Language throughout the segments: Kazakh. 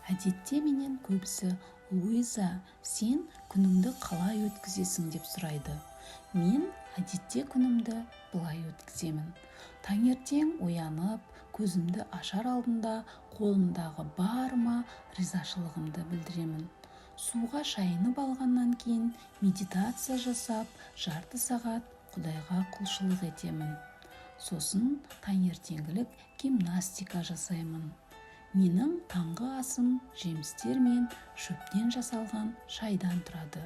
Әдетте менен көбісі: «Луиза, сен күніңді қалай өткізесің?» – деп сұрайды. Мен әдетте күнімді былай өткіземін: таңертең оянып, көзімді ашар алдында қолымдағы барыма ризашылығымды білдіремін. Суға шайынып алғаннан кейін медитация жасап, жарты сағат Құдайға құлшылық етемін. Сосын таңертеңгілік гимнастика жасаймын. Менің таңғы асым жемістер мен шөптен жасалған шайдан тұрады.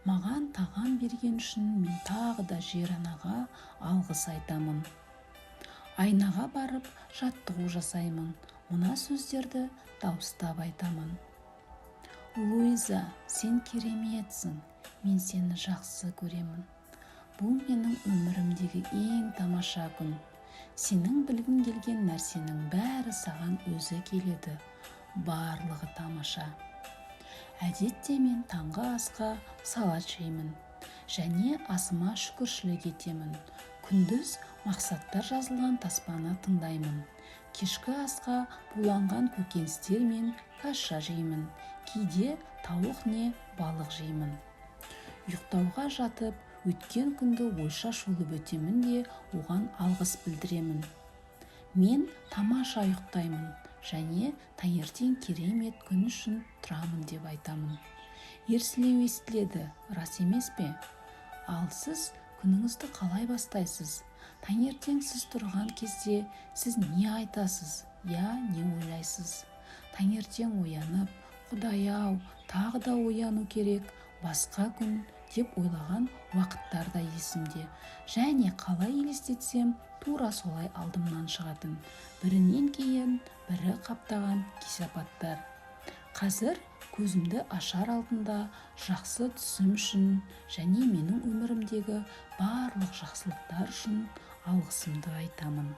Маған тағам берген үшін мен тағы да Жер Анаға алғыс айтамын. Айнаға барып, жаттығу жасаймын. Мына сөздерді дауыстап айтамын: «Луиза, сен кереметсің, мен сені жақсы көремін. Бұл менің өмірімдегі ең тамаша күн. Сенің білгің келген нәрсенің бәрі саған өзі келеді. Барлығы тамаша». Әдетте мен таңғы асқа салат жеймін және асыма шүкіршілік етемін. Күндіз мақсаттар жазылған таспаны тыңдаймын. Кешкі асқа буланған көкөністер мен каша жеймін. Кейде тауық не балық жеймін. Ұйықтауға жатып, өткен күнді ойша шолып өтемін де, оған алғыс білдіремін. Мен тамаша ұйықтаймын және таңертең керемет күн үшін тұрамын деп айтамын. Ерсілеу естіледі, рас емес пе? Ал сіз күніңізді қалай бастайсыз? Таңертең сіз тұрған кезде сіз не айтасыз, я не ойлайсыз? Таңертең оянып, «Құдай-ау, тағы да ояну керек, басқа күн» деп ойлаған уақыттар да есімде. Және қалай елестетсем, тура солай алдымнан шығатын бірінен кейін бірі қаптаған кесапаттар. Қазір көзімді ашар алдында жақсы түсім үшін және менің өмірімдегі барлық жақсылықтар үшін алғысымды айтамын.